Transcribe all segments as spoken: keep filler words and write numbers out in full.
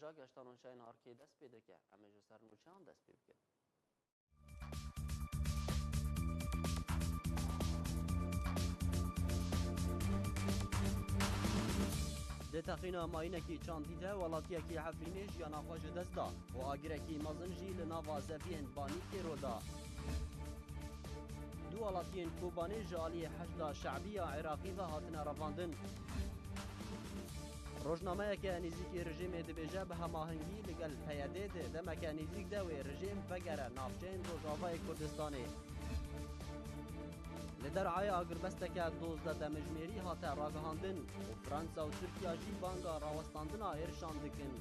Hêja geşta nûçeyên arkê dest pê dike. Em ê ji ser nûçeyan dest pê bikin. Di texîna mayînekî çandî de welatiyekî Efrînê jiyana xwe ji dest da û agirekî mezin jî li nava zeviyên Banî kêroda. Du welatiyên Kobanê ji aliyê Heşda Şe'bî ya Iraqî ve hatine revandin. Rojnameyeke nêzîkî rejîmê dibêje, bi hemahengî li gel P Y D'ê di demeke nêzîk de wê rejîm vegere navçeyên Rojavayê Kurdistanê. Li derheya agirbesteke dozdeh demjimêrî hate ragihandin û Fransa û Tirkiya jî banga rawestandina êrişan dikin.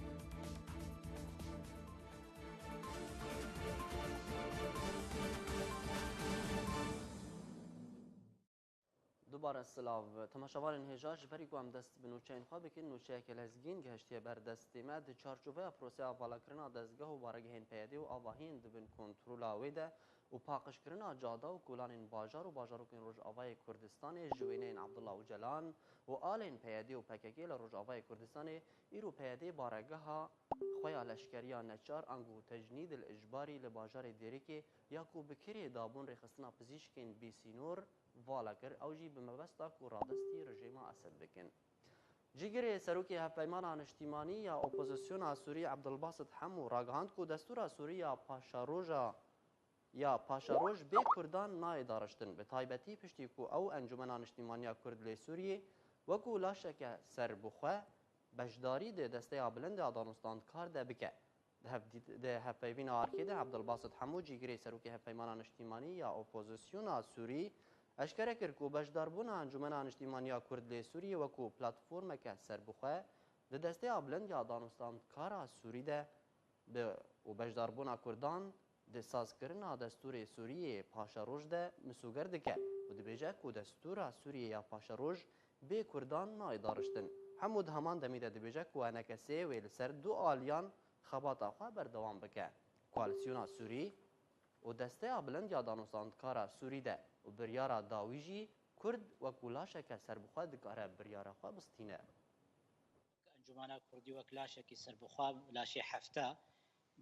Dubare silav. Temaşevanên hêja, ji berî ku em dest bi nûçeyên xwe bikin, nûçeyeke lezgîn gihiştiye ber destê me. Di çarçoveya proseya valakirina dezgeh û baregehên P Y D û avahiyên di bin kontrola wê de û paqijkirina cada û kolanên bajar û bajarokên Rojavayê Kurdistanê ji wêneyên Abdullah Ocalan û alên P Y D û P K K li Rojavayê Kurdistanê, îro P Y D baregeha xwe ya leşkeriya neçar ango tecnîd el îcbarî li bajarê Dêrikê ya ku bi kirê dabûn rêxistina pizîşkên bêsînor vala kir, ew jî bi mebesta ku radestî rejîma Esed bikin. Cîgirê Serokê Hevpeymana Niştîmanî ya Opozisyona Sûrî Ebdulbasit Hemo ragihand ku destûra Sûrî ya paşeroja ya paşeroj bê Kurdan nayê dariştin, bi taybetî piştî ku ew Encûmena Niştîmaniya Kurd lê Sûriyê wekû laşeke serbixwe beşdarî di Desteya Bilind ya Danûstandkar de bike. Di hev-, di hevpeyvîna arkê de Ebdulbasit Hemo, cîgirê Serokê Hevpeymana Niştîmanî ya Opozisyona Sûrî, eşkere kir ku beşdarbûna Encûmena Niştîmaniya Kurd lê Sûriyê wekû platformeke serbixwe di Desteya Bilind ya Danûstandkara Sûrî de bi û beşdarbûna Kurdan di sazkirina destûrê Sûriyê paşeroj de misoger dike û dibêje ku destûra Sûriyê ya paşeroj bê Kurdan nayê dariştin. Hemo di heman demî de dibêje ku E N K S wê li ser du aliyan xebata xwe berdewam bike. Koalîsyona Sûrî û Desteya Bilind ya Danûstandkara Sûrî de û biryara dawî jî Kurd wekû laşeke serbixwe dikare biryara xwe bistîne. Encûmena Kurdî wek laşekî serbixwe, laşê hefte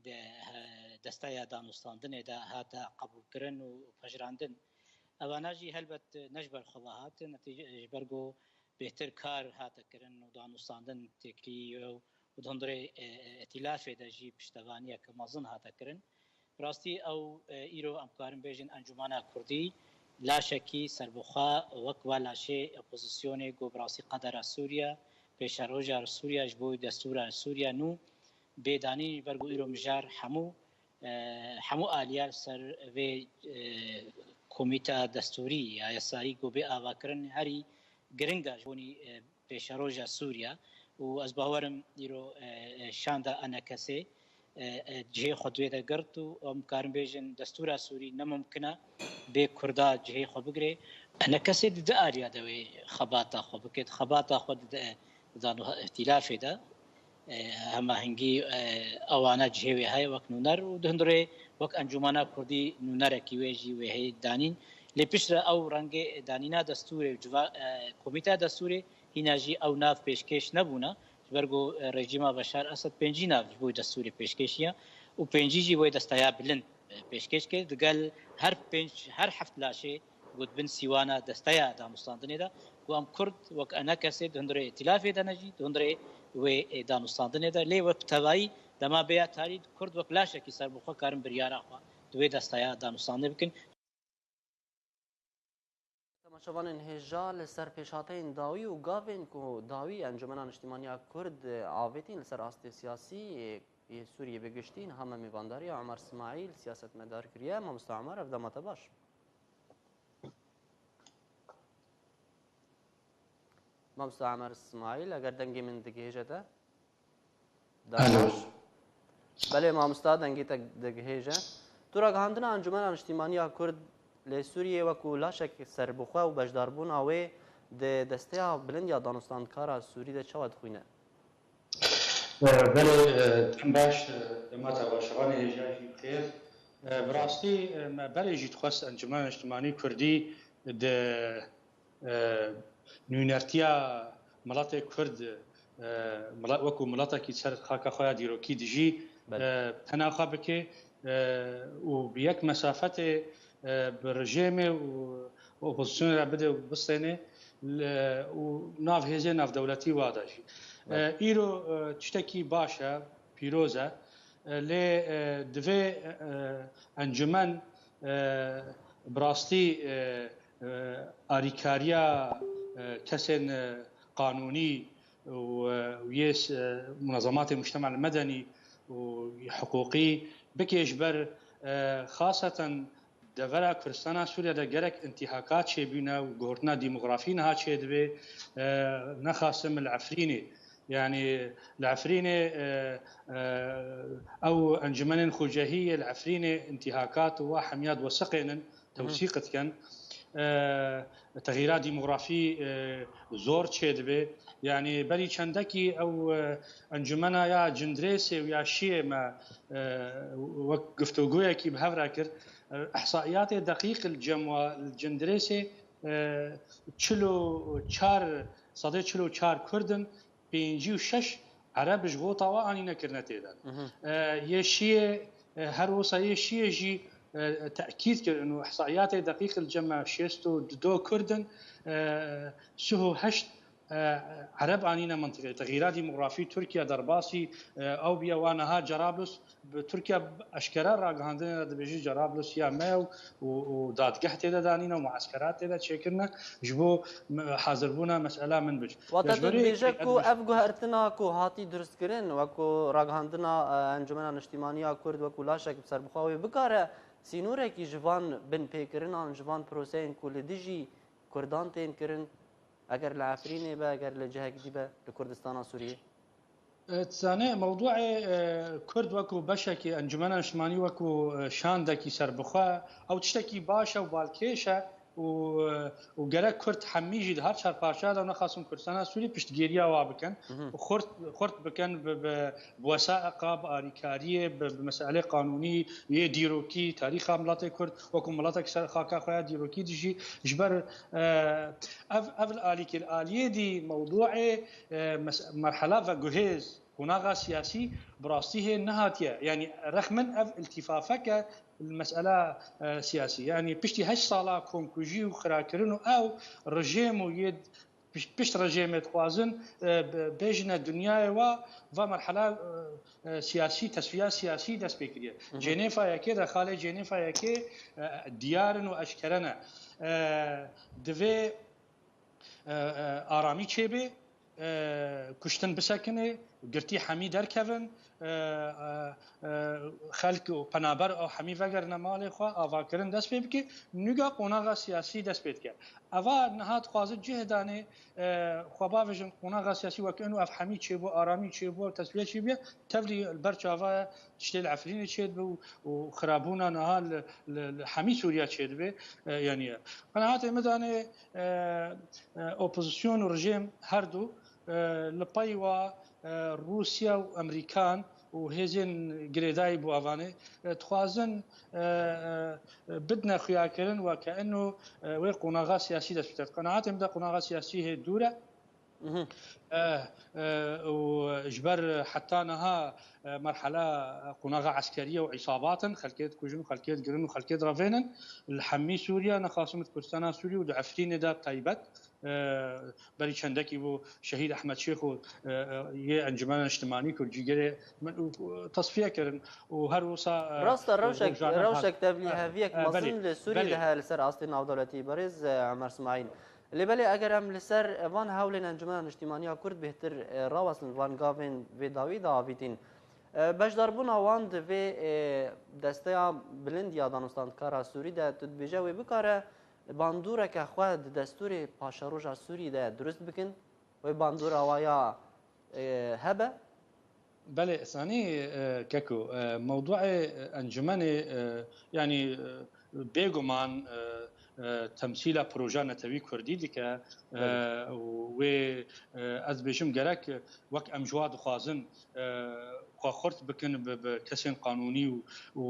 di, he, desteya danûstandinê de hate qebûlkirin û pejirandin. Evana jî helbet ne ji ber xwe ve hatin, netîce ji ber ku bêhtir kar hate kirin û danûstandin têkilî ye û di hundirê, e, e, îtîlafê de jî piştevaniyeke mezin hate kirin. Bi rastî ew, e, îro em karin bêjin Encûmena Kurdî laşekî serbixwe wek va laşê opozisyonê ku bi rastî qedera Sûriye, pêşeroja Sûriye ji bo destûra Sûriye nû bê danîn ji ber ku îro mijar hemû, e, hemû aliya li ser vê, e, komîta destûrî ya yasayî ku bê avakirin herî giring e ji bonî, e, pêşeroja Sûriye û ez bawerim îro, e, e, şanda E N K S'ê, e, e, cihê xwe di wê de girt û em karin bêjin destûra Sûrî ne mumkin e bê Kurda cihê xwe bigire. E N K S'ê di du aliya de wê xebata xwe bike, di xebata xwe di, di, di dan û îtîlafê de, e, hemahengî, e, ewana cihê wê heye wek nûner û di hundirê wek Encûmena Kurdî nûnerekî wê jî wê heye danîn. Lê piştre ew rengê danîna destûrê û civa-, e, komîteya destûrê hîna jî ew nav pêşkêş nebûne. Ji ber ku, e, rejîma Beşar Esed pêncî nav ji bo destûrê pêşkêşiya û pêncî jî wê desteya bilind, e, pêşkêş kir. Digel her pênc, her heft laşê ku di bin sîwana desteya danûstandinê de ku em Kurd wek E N K S'ê di hundirê îtîlafê de ne jî, di hundirê wê, e, danûstandinê de. Lê wek bi tevayî dema bêya tarî Kurd wek laşekî serbixwe karin biryara xwe di wê desteya danûstandinê bikin. Temaşevanên hêja, li ser pêşhateyên dawî û gavên ku dawî Encûmena Niştîmaniya Kurd avêtîn li ser astê siyasî yê Sûriyê bi giştî, niha me mêvandariya Omer Smaîl, siyasetmedar kiriye. Mamosta Omer, ev dema te baş. Mamosta Omer Smaîl, eger dengê min digihêje te. Alo. Belê mamosta, dengê te digihêje. Tu ragihandina Encûmena Niştîmaniya Kurd lê Sûriyê wekû laşek serbixwe û beşdarbûna wê di Desteya Bilind ya Danûstandkara Sûrî de çawa dixwîne? E, belê, e, dem baş, e, dema te baş, şevanê hêja jî bi xêr. E, bi rastî, e, me berê jî dixwest Encûmena Niştîmanî Kurdî di e, nûnertiya miletê Kurd, e, e, mila-, wekû miletekî ser xaka xwe ya dîrokî dijî, Belê. e, pena xwe bike, e, û bi yek mesafetê, e, bi rejêmê û opozisyonê re bide û bistêne, le-, û nav hêzê navdewletî wa de jî. Belê. E, îro, e, tiştekî baş e, pîroz e, e, lê, e, divê, e, encûmen, e, bi rastî, e, e, arîkariya, e, kesên, e, qanûnî û, e, û yê s-, e, munezematê mujtema medenî û hiqûqî bike ji ber, e, xaseten devera Kurdistana Sûriye de gerek intîhakat çêbûne û guhurtina demografî niha çêdibe, e, nexasim li Efrînê. Yanî li Efrînê, e, e, ew encûmenên xwecehî yê li Efrînê intîhakat û wa hemiya diwesiqênin, Hı hı. tewsîq dikin. E, texîra demografî, e, zor çêdibe. Yanî berî çendekî ew, e, encûmena ya Cindirêsê û ya Şiyê me, e, wek guftûgoyekî bi hev re kir. E, ihsaiyatê deqîq li cem wa li Cindirêsê, e, çil û çar, sedê çil û çar Kurd in, pêncî û şeş Ereb ji vota wa anîne kirine tê de. Mhm. E, yê Şiyê, e, her wisa yê Şiyê jî, e, tekîd kir, û ihsaiyatê deqîq li cem me şêst û du Kurd in, e, sih û heşt, e, Ereb anîne mintiqê. Texîra demografî Tirkiye derbasî, e, ew biye wa niha Cerablus bi Tirkiye eşkere ragihandinê re dibêjî Cerablus ya me ye û, û, û dadgeh tê de danîne û mueskerat tê de çêkirine ji bo me-, hazirbûna mesela Minbic. Wate Ya ji tu berê dibêje ku ev guhertina ku hatî durustkirin, wekû ragihandina, e, Encûmena Niştîmaniya Kurd wekû laşek bi serbixwe wê bikare sînorekî ji van binpêkirinan, ji van proseyên ku li dijî Kurdan tên kirin, eger li Efrînê be, eger li cihek dî be, li Kurdistana Sûriyê? E, tu zanî, mewdûê, e, Kurd wekû beşekî, Encûmena Niştimanî wekû, e, şandekî serbixwe, ew tiştekî baş e û balkêş e û, e, û gerek Kurd hemî jî di her çar parçeya de, nexasim Kurdistana Sûrî, piştgiriya wa bikin. Mhm. Xurt, xurt bikin bi, bi, bi wesaeqa, bi arîkariyê, bi, bi meselê qanûnî, yê dîrokî, tarîxa miletê Kurd, wekû miletek ser xaka xwe ya dîrokî dijî, ji ber, e, ev, ev li alîkê, li aliyê dî mewdûê, e, mes-, merhela veguhêz, qonaxa siyasî bi rastî hê nehatiye. Yanî rex min ev iltîfafeke li mesela, e, siyasî. Yanî piştî heşt sala komkujî û xirakirin û ew rejêm û yê piş-, pişt rejêmê dixwazin, e, be-, bêjine dinyayê wa, va merhela, e, e, siyasî, tesfiya siyasî dest pê kiriye. Hı hı. Cenêfa yekê, rexalê Cenêfa yekê, e, diyar in û eşkere ne. E, divê, e, e, aramî çêbê, e, kuştin bisekine, girtî hemî derkevin, e, e, e, xelk û penaber û hemî vegerine malê xwe, avakirin dest pê bike, nûga qonaxa siyasî dest pê dike. Eva niha dixwaze cih danê, e, xwe bavêjin qonaxa siyasî wek ino ev hemî çêbû, aramî çêbû, tesfiye çêbûye, tevlî li ber çava tiştê li Efrînê çêdibe û, û xirabûna niha li, li, li hemî Sûriye çêdibe, e, yanî ye. Qenaatê min danê, e, e, opozisyon û rejîm her du, e, li pey wa, e, Rûsya û Emerîkan û hêzên girêdayî bo avanê, e, dixwazin, e, e, bidine xuyakirin weke ino, e, wê qonaxa siyasî dest pê. Qenaatê min de qonaxa siyasî hê dûr e. Mhm. E, e, û ji ber heta niha, e, merhela qonaxa eskerî ye û îsabat in, xelkê dikujin û xelkê digirin û xelkê direvênin. Li hemî Sûriye, nexasim di Kurdistana Sûrî û di Efrînê de taybet, e, berî çendekî bû şehîd Ehmed Şêx û, e, e, yê Encûmena Niştimanî ku cîgerê min û, e, tesfiye kirin û her wisa, e, Rast e, rewşek, rojane rewşek hat. tevlî E, heviyek e, mezin belê, li Sûrî belê. de heye li ser astê navdewletî. Berêz, e, Emer Simaîl. Lê belê eger em li ser van hewlên Encûmena Niştîmaniya Kurd bêhtir, e, rawestin, van gavên vê dawî de avîtîn, e, beşdarbûna wan di vê, e, desteya bilind ya danûstandkara Sûrî de tu dibêje wê bikare bandoreke xwe di destûrê paşeroja Sûrî de dirust bikin? Wê bandora wa ya, e, hebe? Belê, Sanî, e, Keko, e, mewduê, e, encûmenê, e, yanî, e, bêguman, e, e, temsîla proja netewî kurdî dike, e, û wê, e, ez bêjim gerek wek em ji wa dixwazin, e, xwe xurt bikin bi, bi kesên qanûnî û, û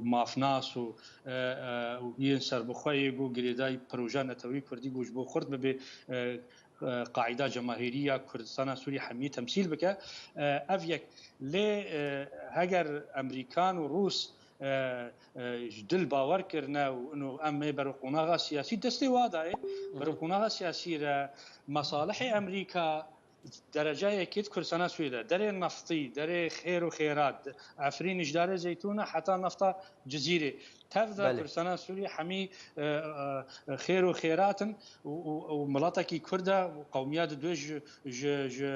mafnas û, e, e, û yên serbixwe yê ku girêdayî proja netewî kurdî ku ji bo xurt bibe, e, e, qaîda cemahêrî ya Kurdistana Sûrî hemî temsîl bike. E, ev yek. Lê, e, heger Emerîkan û Rûs, e, e, ji dil bawer kirine û ino em ê bero qonaxa siyasî, destê wa dayê, bero qonaxa siyasî re mesalihê Emerîka dereca yekê di Kurdistana Sûriyê de, derê neftî, derê xêr û xêrat, Efrîn ji darê zeytûna heta nefta Cizîrê. Tev de Kurdistana Sûriyê hemî, e, e, xêr û xêrat in û, û, û miletekî Kurd e, qewmiya didwê ji, ji, ji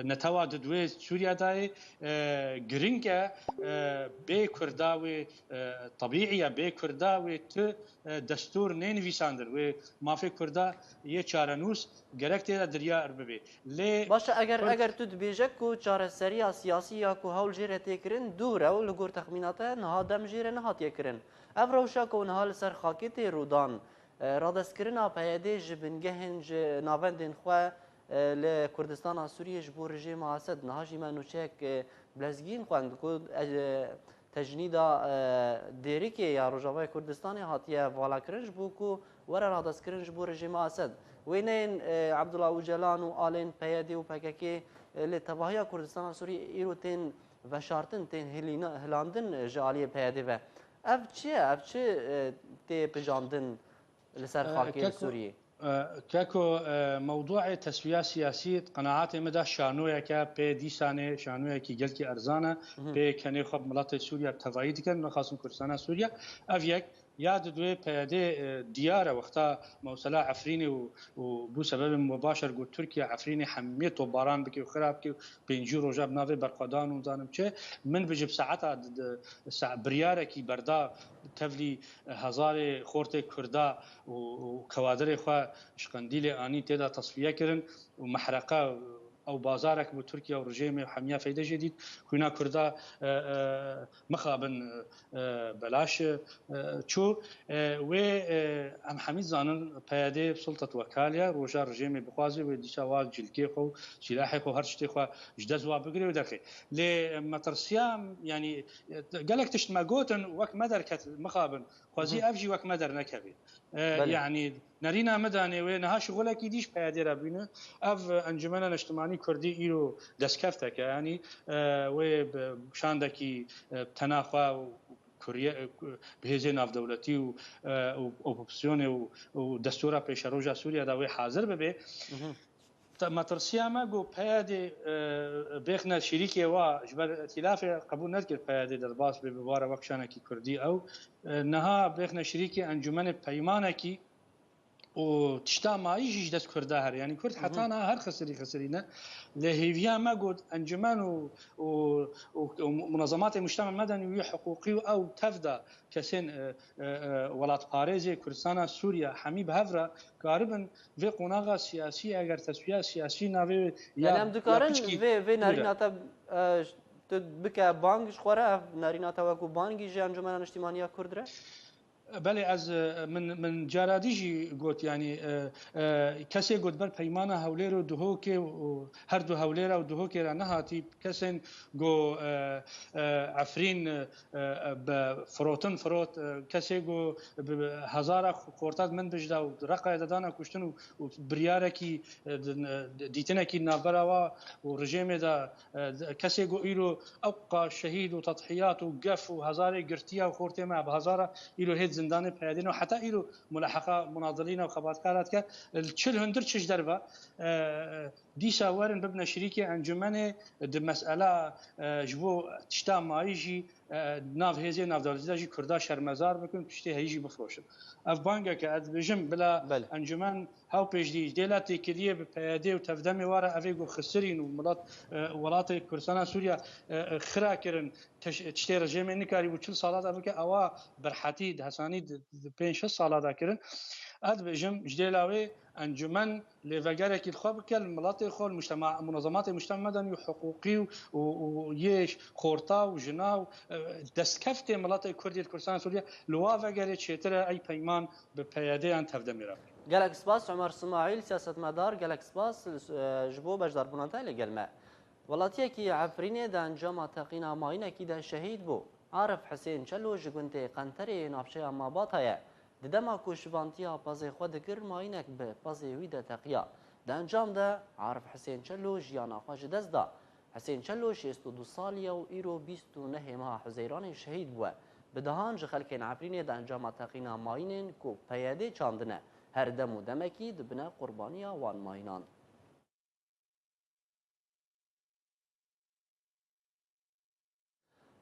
netewa didwê Sûriya dayê, e, giring e, e, bê Kurda wê, e, tebîî ye, bê Kurda wê tu, e, destûr nê nivîsandin, wê mafê Kurda yê çarenûs gerek tê de diryar bibe. Lê Baş e, eger, Kurd eger tu dibêje ku çareseriya siyasî ya ku hewl jê re tê kirin dûr e û li gor texmîna te niha dem jê re nehatiye kirin. Ev rewşa ku niha li ser xakê tê rûdan, e, radestkirina P Y D ji bingehên, ji navendên xwe, e, li Kurdistana Sûriyê ji bo rejîma Esed, niha jî me nûçeyek, e, bi lezgîn xwend ku, e, tecnîda, e, Dêrikê ya Rojavayê Kurdistanê hatiye valakirin ji bo ku were radestkirin ji bo rejîma Esed. Wêneyên, e, Abdullah Ocalan û alên P Y D û P K K, e, li tevahiya Kurdistana Sûriyê îro tên veşartin, tên hilîna-, hilandin ji aliyê P Y D ve. Ev çi ye? Ev çi, e, tê pijandin li ser E, xakê li keko, Sûriyê? e, keko, e, mewduê teswiya siyasî di qenaatê min de şanoyek e, pê dîsanê şanoyekî gelkî erzan e, Mhm. pê kenê xwe bi miletê Sûriya tevayî dikin, nexasim Kurdistana Sûriya. Ev yek, ya di dwê P Y D, e, diyar e, wexta mewsela Efrînê û, û bû sebebê min we baş er got, Tirkiye Efrînê hemiyê topbaran bike û xira bike û pêncî roja bi navê berxwedan û zanim çi, min bi ji bi saeta di, di, sa-, biryarekî berda tevlî hezarê xortê Kurda û, û kewadirê xwe ji qendîlê anî tê de tesfiye kirin û mehreqe ew bazarek bû Tirkiye û rejêmê û hemiya feyde jê dît. Xwîna Kurda, e, e, mixabin, e, belaş, e, çû. E, wê, e, em hemî zanin P Y D sultet wekaliye, roja rejêmê bixwaze wê dîsa wa cilkê xwe û sîlahê xwe, her tiştê xwe ji dest wa bigire û derxê. Lê metirsiyam, yanî, gelek tişt me gotin, wek me derket, mixabin. Xwezî Hı hı. ev jî wek me dernekevê. E, Belê. yanî nerîna me danê wê niha şixulekî dî ji P Y D re bîne. Ev Encumena Neştimanî Kurdî îro destkefteke, yanî, e, wê bi şandekî, e, tena xwe û kuriye, e, ku-, bi hêzê navdewletî û, e, û opozisyonê û, û destûra pêşeroja Sûriye de wê hazir bibe. Mhm. Te-, metirsiya me ku P Y D, e, bêxne şirîkê wa, ji ber îtîlafê qebûl nedikir P Y D derbas bê, bi wara wek şanekî Kurdî ew, e, niha bêxne şirîkê encûmenê peymanekî û tişta mayî jî ji dest Kurda here. Yanî Kurd Hı hı. heta niha her xisirî xisirî ne. Lê hêviya me got encûmen û, û, û, û munezematê mujtema medeni wî hiqûqî û ew tev de kesên, e, e, e, welatparêzê Kurdistana Sûriye hemî bi hev re karibin vê qonaxa siyasî, eger teswiya siyasî navê ya, Yani em ya dikarin piçkî vê, vê dûr e. Nerîna te, e, tu bike bang ji xwe re, ev nerîna te wekû bangî ji Encûmena Niştîmaniya Kurd re? Belê, ez, e, min, min cara dî jî got, yanî, e, e, kesê got ber peymana Hewlêr û Duhokê û her du Hewlêra û Duhokê re nehatî, kesên go, e, e, Efrîn, e, e, bi firotin firot, e, kesê go bi, bi hezara xorta di Minbij de û Reqayê de dane kuştin û, û biryarekî, e, di, e, dîtinekî navbera wa û rejêmê de, e, kesê go îro ewqa şehîd û tedhiyat û gef û hezarê girtiya û xortê me bi hezara îro hêt zindanê P Y D'ê ne û heta îro muleheqa munadilîna û xebatkara dike, li çil hundir çi ji derve, e, e, dîsa werin bibine şirîkê encûmenê di mesela, e, ji bo tişta mayî jî, e, nav hêzê navdewletî de jî Kurda şermezar bikin, tiştê heyî jî bifroşin. Ev bangeke ez dibêjim bila Belê. encûmen hew pêşdî dêla têkiliyê bi P Y D û tevdemê wa re evê ku xisirîn û milat, e, welatê Kurdistana Sûriye, e, e, xira kirin, teş-, tiştê rejêmê nikarîbû çil sala de bike, ewa berhetî di hesanî di, di pênc şeş sala de kirin. Ez dibêjim, ji dê lawê encûmen lêvegerekî li xwe bike, li miletê xwe, li mujtema-, munezematê mujtema medenî û hiqûqî û, û, û yê xorta û jina û, e, destkeftê miletê Kurdî li Kurdistan Sûriye li wa vegerê çêtir e, ey peyman bi P Y D'yan tevdemê re. Gelek spas, Omer Simaîl, siyasetmedar, gelek spas, e, ji bo beşdarbûna te li gel me. Welatiyekî Efrînê di encama teqîna mayînekî de şehîd bû. Arif Hisên Çelo ji gundê Qenterê yê navçeya Mabata ye. Di dema ku şivantiya pezê xwe dikir, mayînek bi pezê wî de teqiya. Di encam de Arif Hisên Çelo jiyana xwe ji dest da. Hisên Çelo şêst û du salî ye û îro bîst û nehê meha Huzeyranê şehîd bûye. Bi dehan ji xelkên Efrînê di encama teqîna mayînên ku P Y D çandine, her dem û demekî dibine qurbaniya wan mayînan.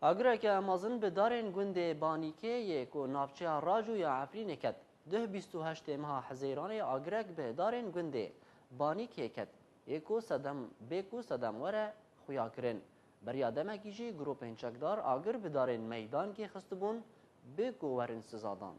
Agireke mezin bi darên gundê Banîkê yê ku navçeya Racû ya Efrînê ket. Duh bîst û heştê meha Hezeyranê agirek bi darên gundê Banîkê ket, yê ku sedem, bê ku sedem were xuya kirin. Beriya demekî jî grûpên çekdar agir bi darên meydankê xistibûn, bê ku werin sizadan.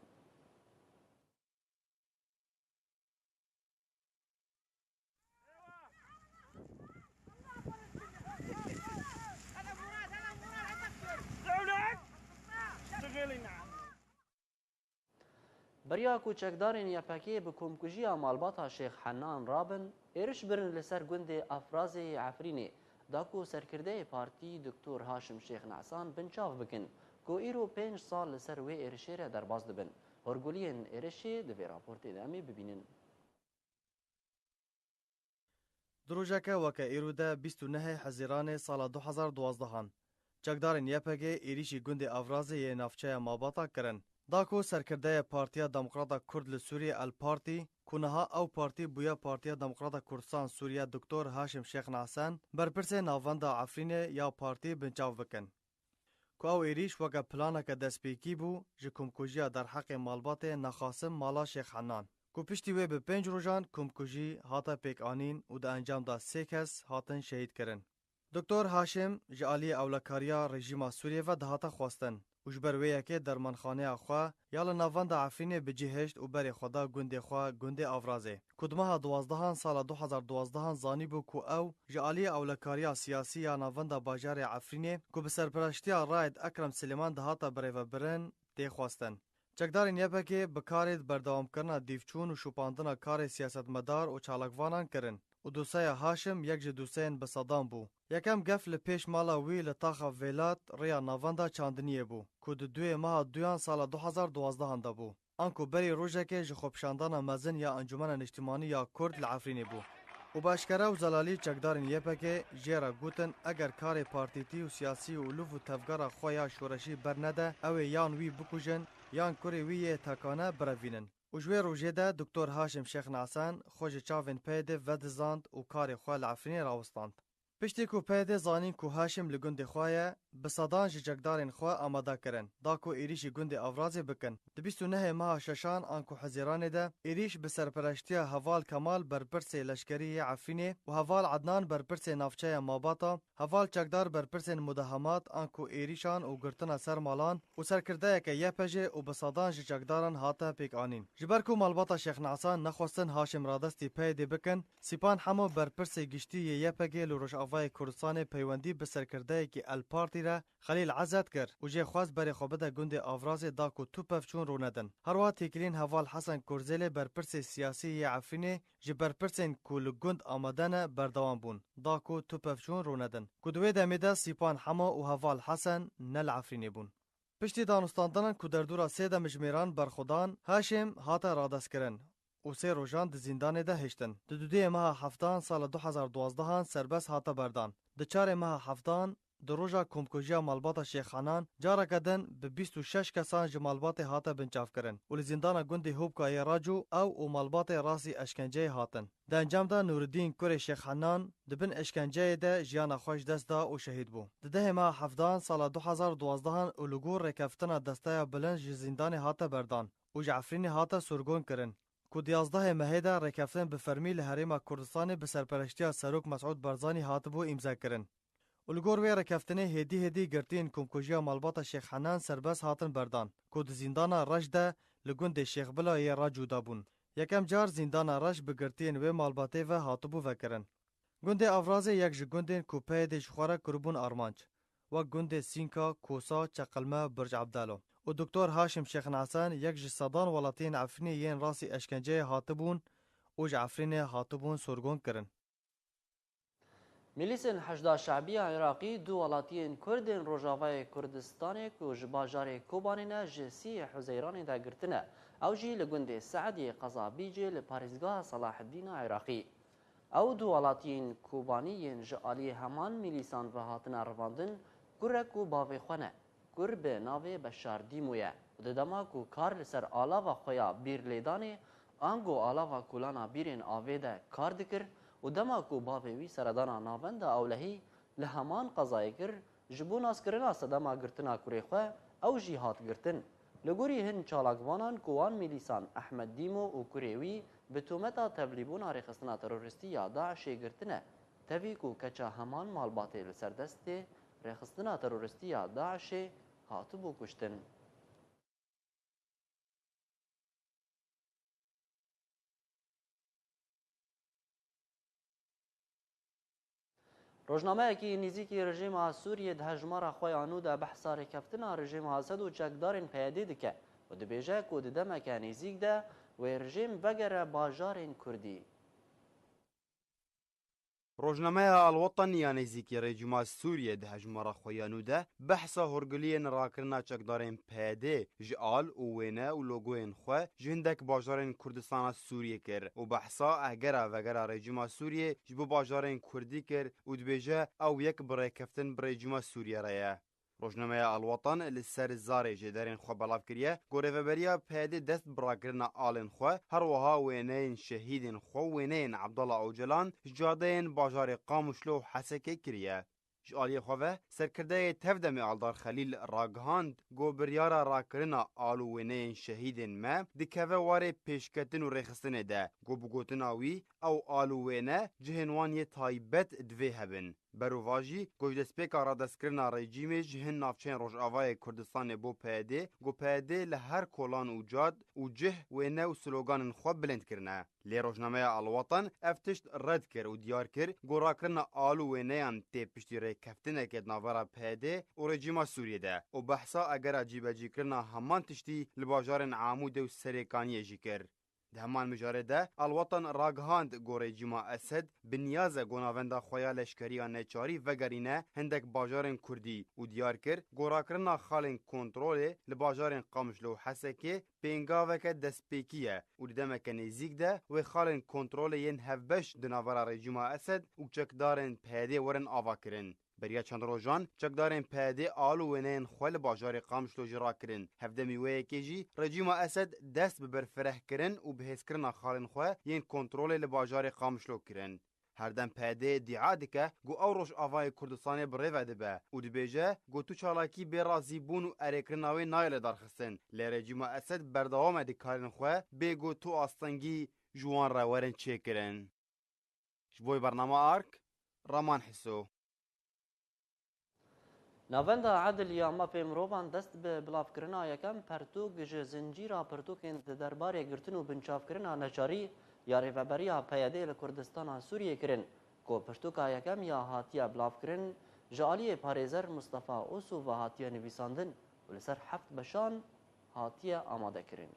Beriya ku çekdarên Y P G bi komkujiya malbata Şêx Henan rabin, êriş birin li ser gundê Efrazê yê Efrînê, da ku serkirdeyê partî Doktor Haşim Şêx Nesan binçav bikin, ku îro pênc sal li ser wê êrişê re derbas dibin. Horguliyên êrişê di vê raportê de em ê bibînin. Di rojeke weke îro de bîst û nehê Hezîranê sala du hezar duwazdehan, çekdarên Y P G êrîşî gundê Avrazê yê navçeya Mabata kirin. Da ku serkirdeyê Partiya Demokrata Kurd li Sûriyê El Partî, ku niha ew partî bûye Partiya Demokrata Kurdistan Sûriye Doktor Haşim Şêx Nahsen, berpirsê navenda Efrînê ya partî binçav bikin. Ku ew êrîş weke planeke destpêkî bû ji komkujiya derheqê malbatê Nexasim mala Şêx Henan, ku piştî wê bi pênc rojan komkujî hate pêkanîn û di encam de sê kes hatin şehîd kirin. Doktor Haşim ji aliyê ewlekariya rejîma Sûriyê ve dihate xwestin û ji ber wê yekê dermanxaneya xwe ya li navenda Efrînê bi cih hişt û berê xwe da gundê xwe, gundê Avrazê, ku di meha duwazdehan sala du hezar duwazdehan zanîbû ku ew ji aliyê ewlekariya siyasî ya navenda bajarê Efrînê ku bi serpereştiya Raid Ekrem Silêman dihate birêvebirin, tê xwestin. Çekdarên Y P G bi karê di berdewamkirina dîvçûn û şopandina karê siyasetmedar û çalakvanan kirin û doseya Haşim yek ji doseyên bi sedan bû. Yekem gef li pêş mala wî li taxa Vêlat rêya navenda Çandiniyê bû, ku di duyê meha duyan sala du hezar duwazdehan de bû. Anku berî rojekê ji xwepişandana mezin ya Encûmena Niştimanî ya Kurd li Efrînê bû û bi eşkere û zelalî çekdarên Y P G jê re gotin, eger karê partîtî û siyasî û liv û tevgera xwe ya şoreşî bernede, ew ê yan wî bikujin, yan kurê wî yê tekane birevînin. Û ji wê rojê de Doktor Haşim Şêx Nasen xwe ji çavên P Y D'ê vedizand û karê xwe li Efrînê rawistand. Piştî ku P Y D zanîn ku Haşim li gundê xwe ye, bi sedan ji çekdarên xwe amade kirin, da ku êrîşî gundê Avrazê bikin. Di bîst û nehê meha şeşan anku Hezîranê de êrîş bi serpereştiya Heval Kemal berpirsê leşkerî yê Efrînê û Heval Ednan berpirsê navçeya Mabata, Heval Çekdar berpirsên mudehemat anku êrîşan û girtina ser malan û serkirdeyeke Y P G û bi sedan ji çekdaran hate pêkanîn. Ji ber ku malbata Şêx Nesan nexwestin Haşim radestî P Y D bikin, Sîpan Hemo berpirsê giştî yê Y P G li Rojavayê Kurdistanê peywendî bi serkirdeyekî El Partî re Xelîl Ezet kir û jê xwest berê xwe bide gundê Avrazê da ku tu pevçûn rûnedin. Herwiha têkilîn Heval Hesen Kurzêlê berpirsê siyasî yê Efrînê ji berpirsên ku li gund amade ne berdewam bûn, da ku tu pevçûn rûnedin. Ku di wê demê de Sîpan Hemo û Heval Hesen ne li Efrînê bûn. Piştî danûstandinan ku derdora sê demjimêran berxwedan, Haşim hate radestkirin û sê rojan di zîndanê de hiştin. Di dudiyê meha heftan sala du hezar duwazdehan serbest hate berdan. Di çarê meha heftan, di roja komkujiya malbata Şêx Henan, careke din bi bîst û şeş kesan ji malbatê hate binçavkirin û li zîndana gundê Hopka yê Racû ew û malbatê rastî eşkenceyê hatin. Di encam de Nûriddîn kurê Şêx Henan di bin eşkenceyê de jiyana xwe ji dest da û şehîd bû. Di dehê meha hefdan sala du hezar duwazdehan û li gor rêkeftina Desteya Bilind ji zîndanê hate berdan û ji Efrînê hate sorgon kirin, ku di yazdehê mehê de rêkeftin bi fermî li Herêma Kurdistanê bi serpereştiya Serok Mesûd Barzanî hatibû îmzekirin. Û li gor wê rêkeftinê hêdî hêdî girtiyên komkujiya malbata Şêx Henan serbest hatin berdan, ku di zîndana Reş de li gundê Şêx Bila yê Racû de bûn. Yekem car zîndana reş bi girtiyên wê malbatê ve hatibû vekirin. Gundê Avrazê yek ji gundên ku P Y D'ê ji xwe re kiribûn armanc, wek gundê Sînka, Kosa, Çeqilme, Birc Ebdalo û Doktor Haşim Şêxnesen yek ji sedan welatiyên Efrînê yên rastî eşkenceyê hatibûn û ji Efrînê hatibûn sorgon kirin. Milîsên Heşda Şebiya Iraqî du welatiyên Kurd ên Rojavayê Kurdistanê ku ji bajarê Kobanê ne ji sîyê Huzeyranê de girtine. Ew jî li gundê Seediyê qeza Bîcê li parêzgeha Selaheddîna Iraqî. Ew du welatiyên Kobanî yên ji aliyê heman milîsan ve hatine revandin, kurek û bavê xwe ne. Kur bi navê Beşar Dîmo ye û di dema ku kar li ser alava xwe ya bîrlêdanê, ango alava kolana bîrên avê de kar dikir û dema ku bavê wî seredana navenda ewlehî li heman qezayê kir, ji bo naskirina sedema girtina kurê xwe ew jî hat girtin. Li gorî hin çalakvanan ku wan mîlîsan Ehmed Dîmo û kurê wî bi tometa tevlîbûna rêxistina teroristî ya DAIŞê girtine, tevî ku keça heman malbatê li ser destê rêxistina teroristî ya DAIŞê hatibû kuştin. Rojnameyekî nêzîkî rejîma Sûriyê di hejmara xwe ya nû de behsa rêkeftina rejîma Esed û çekdarên P Y D'ê dike û dibêje ku di demeke nêzîk de wê rejîm vegere bajarên Kurdî. Rojnameya Al-Watan ya nêzîkî rejîma Sûriyê di hejmara xwe ya nû de behsa hûrgiliyên rakirina çekdarên P Y D'ê ji al û wêne û logoyên xwe ji hindek bajarên Kurdistana Sûriyê kir û behsa egera vegera rejîma Sûriyê ji bo bajarên Kurdî kir û dibêje ew yek bi rêkeftin bi rejîma Sûriyê re ye. Rojnameya Al-Watan li ser zarê jêderên xwe belav kiriye ku rêveberiya P Y D'ê dest bi rakirina alên xwe, her wiha wêneyên şehîdên xwe û wêneyên Abdullah Ocalan ji cadeyên bajarê Qamişlo û Hesekê kiriye. Ji aliyê xwe ve, serkirdeyê tevdemê Aldar Xelîl ragihand ku biryara rakirina al û wêneyên şehîdên me dikeve warê pêşketin û rêxistinê de, ku bi gotina wî ew al û wêne cihên wan yê taybet divê hebin. Berovajî, ku ji destpêka radestkirina rejîmê ji hin navçeyên Rojavayê Kurdistanê bo P Y D, ku P Y D li her kolan û cad û cih wêne û sloganên xwe bilind kirine. Lê rojnameya Alwatan ev tişt red kir û diyar kir, ku rakirina al û wêneyan tê piştî rêkeftineke di navbera P Y D û rejîma Sûriyê de û behsa egera cîbecîkirina heman tiştî li bajarên Amûdê û Serêkaniyê jî kir. Di heman mijarê de Alwatan ragihand ku rejîma Esed bi niyaz e ku navenda xwe ya leşkerî ya neçarî vegerîne hindek bajarên Kurdî û diyar kir ku rakirina xalên kontrolê li bajarên Qamişlo û Hesekê pêngaveke destpêkî ye û di demeke nêzîk de wê xalên kontrolê yên hevbeş di navbera rejîma Esed û çekdarên P Y D werin avakirin. Beriya çend rojan, çekdarên P Y D al û wêneyên xwe li bajarê Qamişlo jî rakirin. Hevdemî wê yekê jî rejîma Esed dest bi berfirehkirin û bihêzkirina xalên xwe yên kontrolê li bajarê Qamişlo kirin. Herdem P Y D îdia dike ku ew Rojavayê Kurdistanê bi rê ve dibe û dibêje ku tu çalakî bê razîbûn û erêkirina wê nayê lidarxistin. Lê rejîma Esed berdewam e di karên xwe bê ku tu astengî ji wan re werin çêkirin. Ji bo bernama Ark, Raman Hiso. Navenda Edil ya Mafê Mirovan dest bi bilavkirina yekem pertûk ji zincîra pirtûkên di derbarê girtin û binçavkirina neçarî ya Rêveberiya P Y D li Kurdistana Sûriyê kirin, ku pirtûka yekem ya hatiye bilavkirin ji aliyê parêzer Mustafa Oso ve hatiye nivîsandin û li ser heft beşan hatiye amadekirin.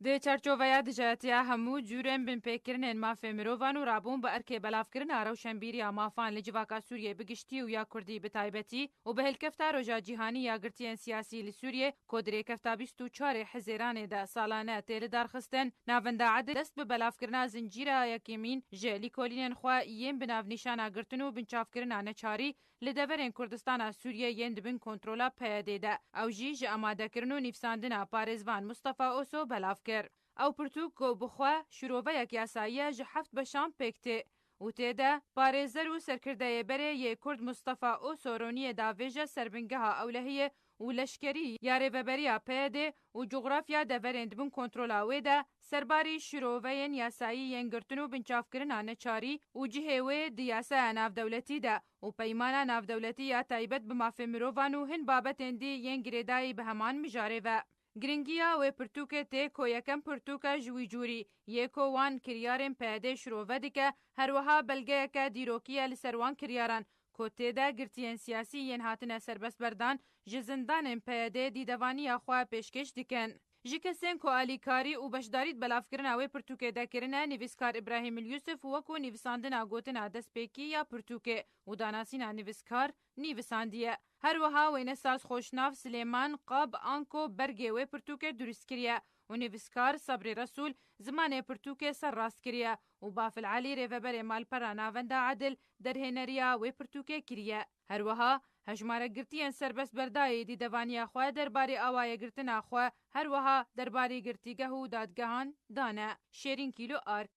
Di çarçoveya dijayetiya hemû cûrên binpêkirinên mafê mirovan û rabûn bi erkê belavkirina rewşenbîriya mafan li civaka Sûriyê bi giştî û ya Kurdî bi taybetî û bi hilkefta Roja Cîhanî ya Girtiyên Siyasî li Sûriyê, ku di rêkefta bîst û çarê Hizêranê de salane tê lidarxistin, Navenda Edil dest bi belavkirina zincîra yekemîn ji lîkolînên xwe yên bi navnîşana girtin û binçavkirina neçarî li deverên Kurdistana Sûriyê yên di bin kontrola P Y D de. Ew jî ji amadekirin û nivîsandina parêzvan Mustafa Oso belav kir. Ew pirtûk ku bi xwe şîroveyek yasayî ye ji heft beşan pêk tê û tê de parêzer û serkirdeyê berê yê Kurd Mustafa Oso roniyê davêje ser bingeha ewlehiyê û leşkerî ya rêveberiya P Y D û cografya deverên di bin kontrola wê de serbarî şîroveyên yasayî yên girtin û binçavkirina neçarî û cihê wê di yasaya navdewletî de û peymana navdewletî ya taybet bi mafê mirovan û hin babetên dî yên girêdayî bi heman mijarê ve. Giringiya wê pirtûkê tê ku yekem pirtûk e ji wî cûrî yê ku wan kiryarên P Y D'ê şirove dike, her wiha belgeyeke dîrokî ye li ser wan kiryaran ku tê de girtiyên siyasî yên hatine serbestberdan ji zindanên P Y D'ê dîdevaniya xwe pêşkêş dikin. Ji kesên ku alîkarî û beşdarî di belavkirina wê pirtûkê de kirine, nivîskar Îbrahîm Yûsif wekû nivîsandina gotina destpêkî ya pirtûkê û danasîna nivîskar nivîsandiye. Her wiha wênesaz xweşnav Silêman Qab anko bergê wê pirtûkê durust kiriye û nivîskar Sabrî Resûl zimanê pirtûkê serrast kiriye û Bafil Elî rêveberê malpera Navenda Edil derhêneriya wê pirtûkê kiriye. Her wiha hejmare girtiyên serbestberdayî dîdevaniya xwe derbarê awayê girtina xwe, her wiha derbarê girtîgeh û dadgehan dane. Şêrîn Kîlo Ark.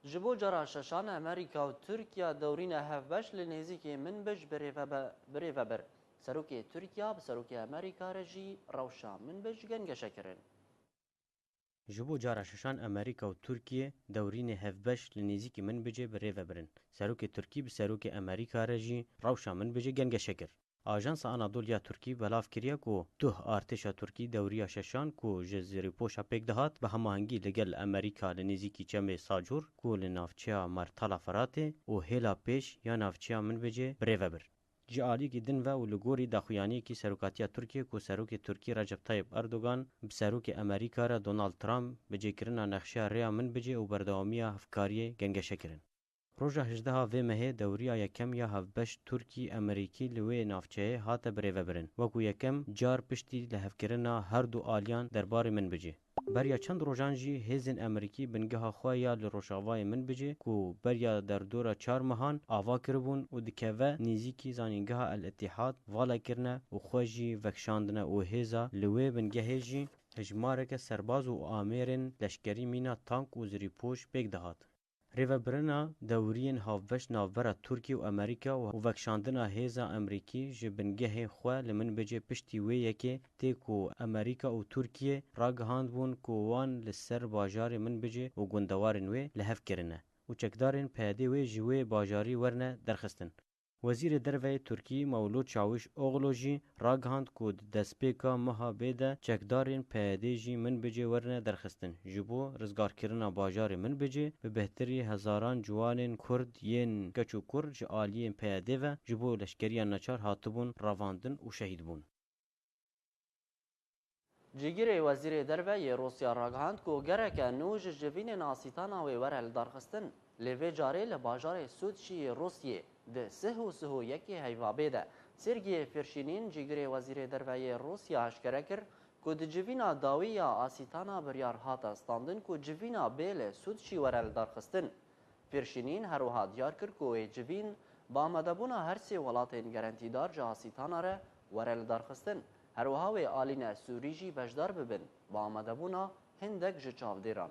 Ji bo cara şeşan Amerîka û Tirkiye dewrîne hevbeş li nêzîkî Minbij bi rê ve be-, bi rê ve bir. Serokê Tirkiye bi Serokê Amerîka re jî rewşa Minbij gengeşe kirin. Ji bo cara şeşan Amerîka û Tirkiye dewrînê hevbeş li nêzîkî Minbicê bi rê ve birin. Serokê Tirkî bi Serokê Amerîka re jî rewşa Minbicê gengeşe kir. Ajansa Anadolu ya Tirkî belav kiriye ku duh artêşa Tirkî dewriya şeşan ku ji Zirîpoşa pêk dihat, bi hemahengî li gel Amerîka li nêzîkî çemê Sacûr ku li navçeya Mertala Firatê û hêla pêş ya navçeya Minbicê bi rê ve bir. Ji aliyekî din ve û li gorî daxuyaniyekî serokatiya Tirkiyê ku serokê Tirkî Recep Tayyip Erdogan bi serokê Amerîka re Donald Trump bi cêkirina nexşeya rêya Minbicê û berdewamiya hevkariyê gengeşe kirin. Roja hejdeha vê mehê dewriya yekem ya hevbeş Tirkî-Amerîkî li wê navçeyê hate birêvebirin, wekû yekem car piştî lihevkirina her du aliyan derbarê Minbicê. Beriya çend rojan jî hêzên Amerîkî bingeha xwe ya li rojavayê Minbicê ku beriya derdora çar mehan ava kiribûn û dikeve nêzîkî zanîngeha El Îtîhad, vala kirine û xwe jî vekişandine û hêza li wê bingehê jî hejmareke serbaz û amêrên leşkerî mîna tank û zirîpoş pêk dihat. Rêvebirina dewriyên havbeş navbera Tirkî û Amerîka û vekişandina hêza Amerîkî ji bingehê xwe li Minbicê piştî wê yekê tê ku Amerîka û Tirkiye ragihandbûn ku wan li ser bajarê Minbicê û gundewarên wê li hev kirine û çekdarên P Y D'ê wê ji wê bajarî werine derxistin. Wezîrê Derve yê Tirkî Mewlût Çawûşoglu jî ragihand ku di destpêka meha bê de çekdarên P Y D'ê jî Minbicê werine derxistin, ji bo rizgarkirina bajarê Minbicê bi bêhtirî hezaran ciwanên Kurd yên keç û kur ji aliyên P Y D'ê ve ji bo leşkeriya neçar hatibûn revandin û şehîd bûn. Cîgirê Wezîrê Derve yê Rûsya ragihand ku gereke nû ji civînên asîtana wê were lidarxistin, lê vê carê li bajarê Sûtçî yê Rûsyê di sih û sih û yekê heyva bê de. Sergiyê Fêrşînîn, cîgirê Wezîrê Derve yê Rûsya eşkere kir ku di civîna dawî ya asîtana biryar hate standin ku civîna bê li Sûtçî were lidarxistin. Fêrşînîn her wiha diyar kir ku wê civîn bi amadebûna her sê welatên gerentîdar ji asîtana re were lidarxistin. Her wiha wê alîne Sûrî jî beşdar bibin bi amadebûna hindek ji çavdêran.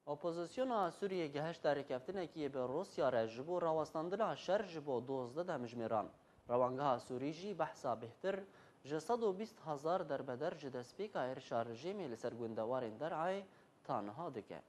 Opozisyona Sûriyê gihişte rêkeftinekî bi Rûsya re ji bo rawestandina şer ji bo dozdeh demjimêran. Rewangeha Sûrî jî behsa bêhtir ji sed û bîst hezar derbeder ji destpêka êrişa rejîmê li ser gundewarên Der'ayê ta niha dike.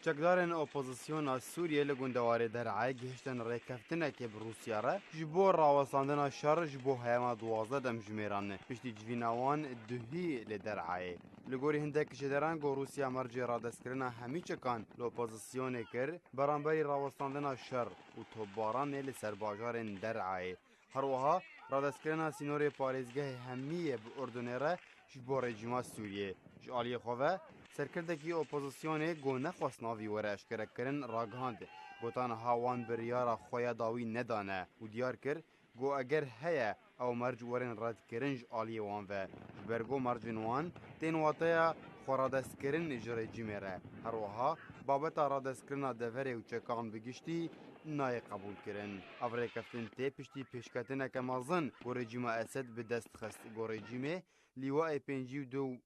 Çekdarên opozisyona Sûriyê li gundewarê Der'ayê gihiştin rêkeftinekê bi Rûsya re ji bo rawestandina şer ji bo heyama duwazdeh demjimêran piştî civîna wan duhî li Der'ayê. Li gorî hindek jêderan ku Rûsya mercê radestkirina hemî çekan li opozisyonê kir beramberî rawestandina şer û topbaranê li ser bajarên Der'ayê. Her wiha radestkirina sînorê parêzgehê hemî yê bi Urdunê re ji bo rejîma Sûriyê. Ji aliyê xwe ve, serkirdekî opozisyonê ku nexwest navî were eşkerekirin ragihand, gotina ha wan biryara xwe ya dawî nedane û diyar kir ku eger heye ew merc werin redkirin ji aliyê wan ve, ji ber ku mercên wan tên wateya xweradestkirin ji rejîmê re. Her wiha babeta radestkirina deverê û çekan bi giştî nayê qebûlkirin. Ev rêkeftin tê piştî pêşketineke mezin ku rejîma Esed bi dest xist. Ku rejîmê lîwayê pêncî û du,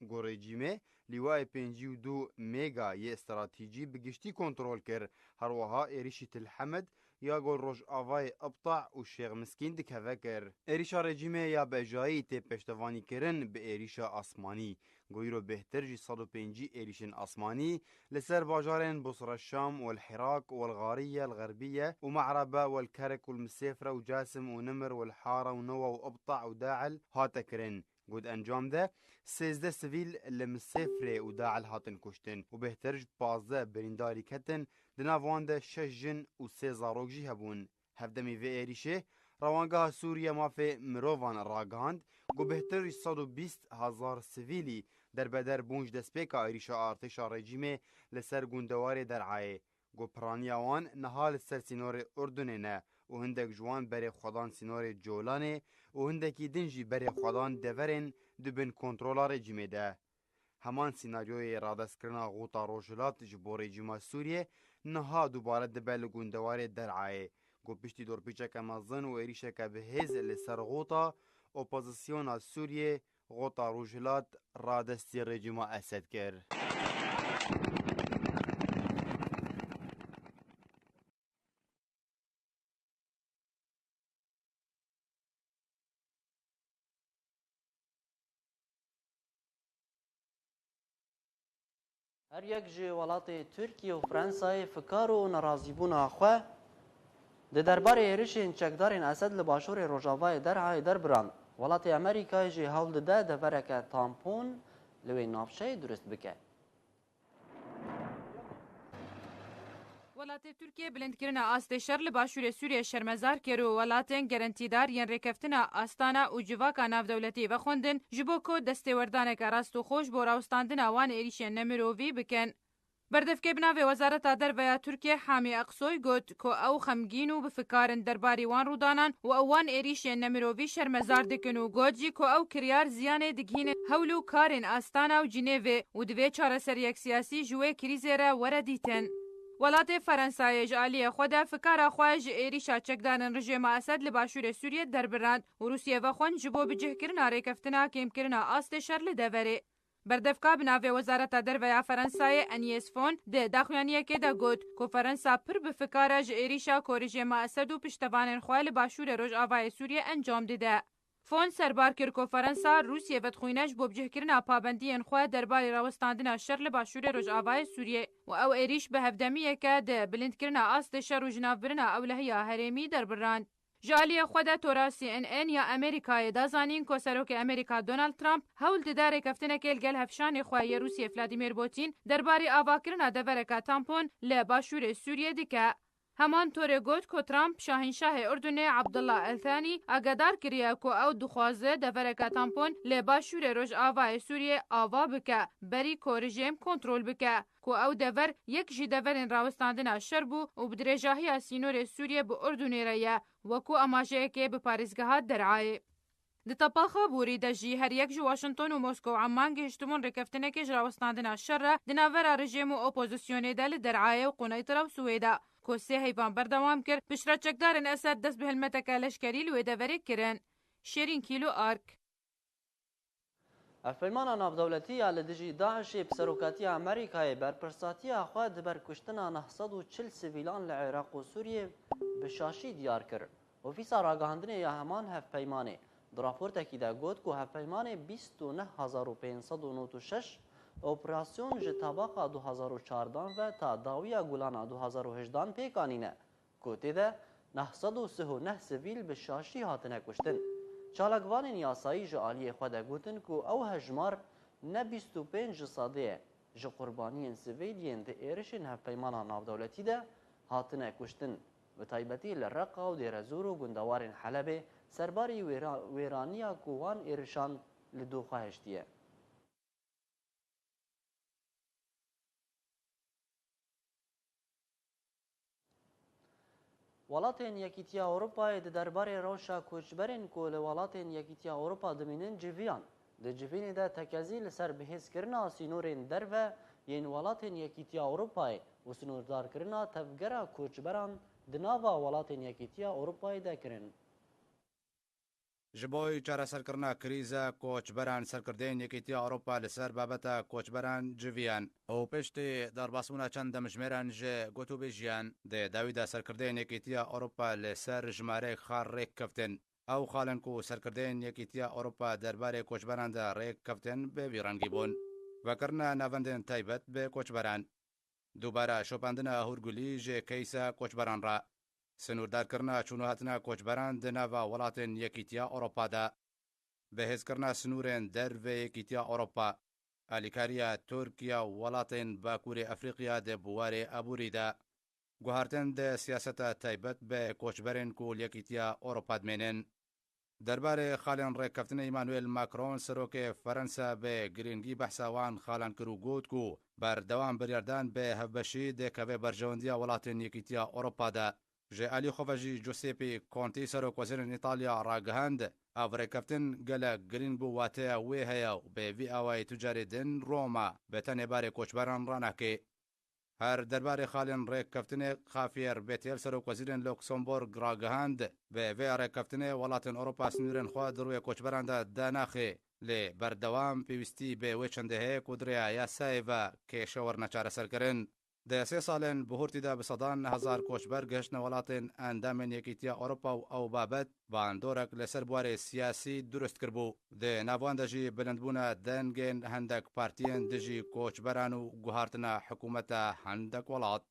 ku rejîmê lîwayê pêncî û du mega yê stratejî bi giştî kontrol kir. Her wiha êrîşî Til Hemed ya ku li rojavayê Ibta û Şêx Miskîn dikeve kir. Êrîşa rejîmê ya bejayî tê pêştevanîkirin bi êrîşa asmanî. Ku îro bêhtir ji sed û pêncî êrîşên asmanî li ser bajarên Busra Şam û El Hirak û El Xariye El Xerbiye û Me'rebe û El Kerek û El Misêfre û Casim û Nimir û El Hara û Newa û Ibta û Dail hate kirin. Ku di encam de sêzdeh sivîl li Misêfrê û Dail hatin kuştin û bêhtir ji pazdeh birîndarî ketin, di nav wan de şeş jin û sê zarok jî hebûn. Hevdemî vê êrîşê, Rewangeha Sûriye Mafê Mirovan ragihand ku bêhtir ji sed û bîst hezar sivîlî derbeder bûn ji destpêka êrîşa artêşa rejîmê li ser gundewarê Der'ayê, ku piraniya wan niha li ser sînorê Urdunê ne û hindek ji wan berê xwedan sînorê Colanê û hindekî din jî berê xwedan deverên di bin kontrola rejîmê de. Heman sînaryoyê radestkirina Xûta Rojhilat ji bo rejîma Sûriyê niha dubare dibe li gundewarê Der'ayê, ku piştî dorpîçeke mezin û êrîşeke bi hêz li ser Xûta, opozisyona Sûriyê, Xûta Rojhilat, radestî rejîma Esed kir. Her yek ji welatê Tirkiye û Fransayê fikar û nerazîbûna xwe di derbarê êrişên çekdarên Esed li başûrê rojavayê Der'ayê derbirand. Welatê Amerîkayê jî hewl dide devereke tampon li wê navçeyê durist bike. Welatê Tirkiye bilindkirina astê şer li başûrê Sûriyê şermezar kir û welatên gerentîdar yên rêkeftina Astana û civaka navdewletî vexwendin, ji bo ku destêwerdaneke rastûxo ji bo rawestandina wan êrîşên nemirovî bikin. Berdevkê bi navê Wezareta Derve ya Tirkiye Hamî Aksoy got ku ew xemgîn û bi fikar in derbarî wan rûdanan û ew wan êrîşên nemirovî şermezar dikin û got jî ku ew kiryar ziyanê digihîne hewl û karên Astana û Cinêvê û divê çareseriyek siyasî ji wê krîzê re were dîtin. Welatê Ferensayê ji aliyê xwe de fikara xwe ji êrîşa çekdarên rejêma Esed li başûrê Sûriyê derbirand û Rûsiyê vexwend ji bo bicihkirina rêkeftina kêmkirina astê şer li deverê. Berdevka bi navê Wezareta Derve ya Ferensayê Agnès Fon di daxuyaniyekê de got ku Ferensa pir bi fikar e ji êrîşa ku rejêma Esed û piştevanên xwe li başûrê rojavayê Sûriyê encam dide. Fon serbar kir ku Ferensa Rûsiyê vedixwîne ji bo bicihkirina pabendiyên xwe derbarê rawestandina şer li başûrê rojavayê Sûriyê û ew êrîş bi hevdemiyeke di bilindkirina astê şer û jinavbirina ewlehiya herêmî derbirand. Ji aliyê xwe de tora C N N ya Amerîkayê da zanîn ku Serokê Amerîka Donald Trump hewl dide rêkeftinekê li gel hevşanê xwe yê Rûsiyê Vladimir Putin derbarê avakirina devereke tampon li başûrê Sûriyê dike. Heman torê got ku Trump Şahînşahê Urdunê Abdullah El Thani agedar kiriye ku ew dixwaze devereke tampon li başûrê rojavayê Sûriyê ava bike, berî ku rejîm kontrol bike, ku ew dever yek ji deverên rawestandina şer bû û bi dirêjahiya sînorê Sûriyê bi Urdunê re ye, wekû amajeyekê bi parêzgeha Der'ayê. Di tepaxa borî de jî her yek ji Washington û Moskow û Amman gihiştibûn rêkeftinekê ji rawestandina şer re di navbera rejîm û opozisyonê de li Der'ayê û Quneytira û Swêda, ku sê heyvan berdewam kir, piştre çekdarên Esed dest bi hilmeteke leşkerî li wê deverê kirin. Şêrîn Kîlo Ark. Hevpeymana navdewletî ya li dijî DAIŞê bi serokatiya Amerîkayê berpirsatiya xwe di ber kuştina neh sed û çil sivîlan li Iraq û Sûriyê bi şaşî diyar kir. Ofîsa Ragihandinê ya heman hevpeymanê di raportekî de got ku hevpeymanê bîst û neh hezar û pênc sed û nod û şeş operasyon ji tabaqa du hazar û çardan ve ta dawiya Gulana du hazar û hejdan pêk anîne. Ku tê de neh sed û sih û neh sivîl bi şaşî hatine kuştin. Çalakvanên yasayî ji aliyê xwe de gotin ku ew hejmar ne bîst û pênc ji sedê ye ji qurbaniyên sivîl yên di êrişên hevpeymana navdewletî de hatine kuştin, bi taybetî li Reqa û Dêrezûr û gundewarên Helebê, serbarî wêra-, wêraniya ku wan êrişan li doxa hiştiye. Welatên Yekîtiya Ewropayê di derbarê rewşa koçberên ku li welatên Yekîtiya Ewropa dimînin civiyan. Di civînê de tekezî li ser bihêzkirina sînorên derve yên welatên Yekîtiya Ewropayê û sînordarkirina tevgera koçberan di nava welatên Yekîtiya Ewropayê de kirin. Ji bo çareserkirina krîza koçberan, serkirdeyên Yekîtiya Ewropa li ser babeta koçberan civiyan û piştî derbasbûna çend demjimêran ji gotûbêjiyan, di dawî de serkirdeyên Yekîtiya Ewropa li ser jimareyek xar rêk keftin. Ew xal in ku serkirdeyên Yekîtiya Ewropa derbarê koçberan de rêk keftin, bi vî rengî bûn: vekirina navendên taybet bi koçberan, dubare şopandina hûrgulî ji keysa koçberan re, sinûrdarkirina çûnûhatina koçberan di nava welatên Yekîtiya Ewropa de, bihêzkirina sinûrên dervê Yekîtiya Ewropa, alîkariya Tirkiye û welatên Bakurê Efrîqiya di biwarê aborî de, guhartin di siyaseta taybet bi koçberên ku li Yekîtiya Ewropa dimênin. Derbarê xalên rêkeftinê Emmanuel Macron, serokê Ferensa, bi girîngî behsa wan xalan kir û got ku berdewam biryardan bi hevbeşî dikeve berjewendiya welatên Yekîtiya Ewropa de. Ji alî xwe ve jî Giuseppe Conte, serokwezîrên Îtalya, ragihand, ev rêkeftin gelek girîng bû, wateya wê heye û bi vî awayî tu carê din Roma bi tenê barê koçberan ranake. Her derbarê xalên rêkeftinê Javier Bettel, serokwezîrên Luxembourg, ragihand, bi vê rêkeftinê welatên Ewropa sinûrên xwe di rûyê koçberan de danaxe, lê berdewam pêwîstî bi wê çendê heye ku di rêya yasayê ve kêşe werine çareserkirin. Di sê salên bihurtî de bi sedan hezar koçber gihiştine welatên endamên Yekîtiya Ewropa û ew babet bandorek li ser biwarê siyasî dirust kiribû. Di nav wan de jî bilindbûna dengên hendek partiyên dijî koçberan û guhartina hikûmeta hendek welat.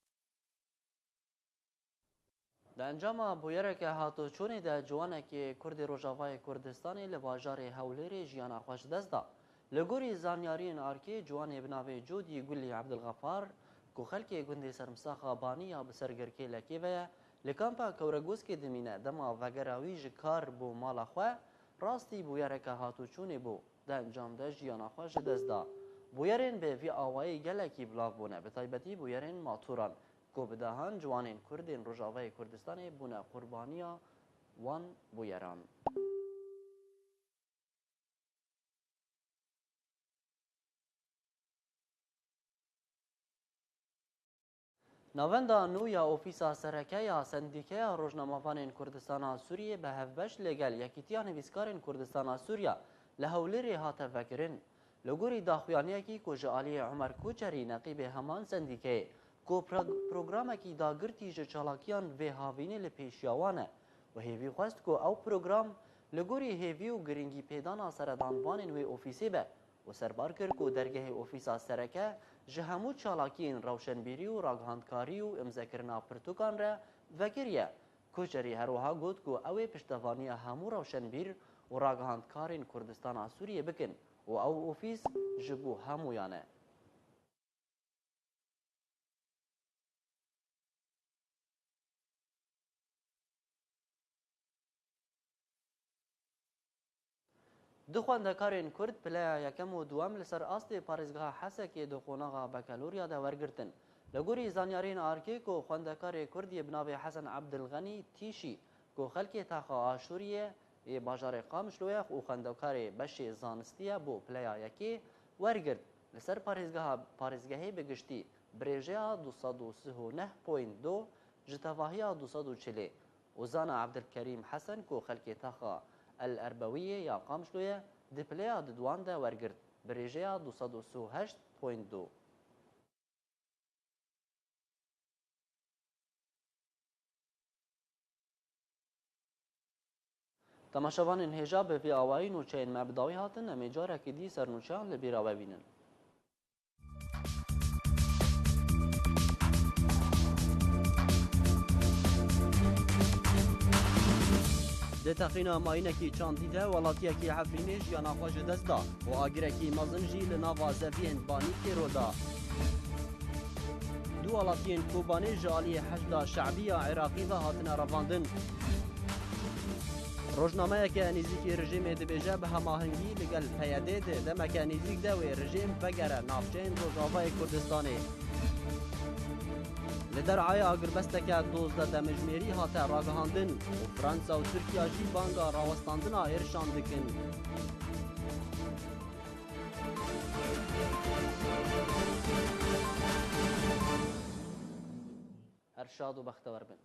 Di encama bûyereke hatûçûnê de ciwanekî Kurdê Rojavayê Kurdistanê li bajarê Hewlêrê jiyana xwe ji dest da. Li gorî zanyariyên arkê, ciwanê bi navê Cûdî Gulî Ebdilxefar, ku xelkê gundê Sermisaxa Banî ya bi ser girkê lekê ve ye, li kampa Kewregoskê dimîne, dema vegera wî ji kar bo mala xwe, rastî bûyereke hatûçûnê bû, di encam de jiyana xwe ji dest da. Bûyerên bi vî awayî gelekî bilav bûne, bi taybetî bûyerên maturan, ku bi dehan ciwanên Kurd ên Rojavayê Kurdistanê bûne qurbaniya wan bûyeran. Navenda nû ya Ofîsa Sereke ya Sendîkeya Rojnamevanên Kurdistana Sûriyê bi hevbeş li gel Yekîtiya Nivîskarên Kurdistana Sûriya li Hewlêrê hate vekirin. Li gorî daxuyaniyekî ku ji aliyê Omer Koçerî, neqîbê heman sendîkeyê, ku pro-, programekî dagirtî ji çalakiyan vê havînê li pêşiya wan e û hêvî xwest ku ew program li gorî hêvî û girîngî pêdana seredanvanên wê ofîsê be û serbar kir ku dergehê Ofîsa Sereke ji hemû çalakiyên rewşenbîrî û ragihandkarî û îmzekirina pirtûkan re vekirî ye. Koçerî her wiha got ku ew ê piştevaniya hemû rewşenbîr û ragihandkarên Kurdistana Sûriyê bikin û ew ofîs ji bo hemûyan e. Du xwendekarên Kurd pileya yekem û duwem li ser astê parêzgeha Hesekê di qonaxa Bekelorya de wergirtin. Li gorî zanyariyên arkê ku xwendekarê Kurd yê bi navê Hesen Ebdilxenî Tîşî, ku xelkê taxa Aşûriyê yê bajarê Qamişloyê û xwendekarê beşê zanistî ye bo pileya yekê, wergirt, li ser parêzgeha, parêzgehê bi giştî bi rêjeya du sed û sih û neh point du, ji tevahiya du sed û çilê, û zana Ebdilkerîm Hesen ku xelkê taxa El Erbewiyê ya Qamişloyê di pileya diduwan de wergirt, bi rêjeya du sed û sih û heşt point du. Temaşevanên hêja, bi vî awayî nûçeyên me bi dawî hatin, em ê carekî dî ser nûçeyan li bîra we bînin. Di teqîna mayînekî çandî de welatiyekî Efrînê jiyana xwe ji dest da û agirekî mezin jî li nava zeviyên Banî têro da. Du welatiyên Kobanê ji aliyê Heşda Şe'bî ya Iraqî ve hatine revandin. Rojnameyeke nêzîkî rejîmê dibêje, bi hemahengî li gel P Y D'ê di demeke nêzîk de wê rejîm vegere navçeyên Rojavayê Kurdistanê. Li derayê agirbesteke dozdeh demjimêrî hate ragihandin û Fransa û Tirkiya jî banga rawestandina êrişan dikin. Her şad û bextewer bin.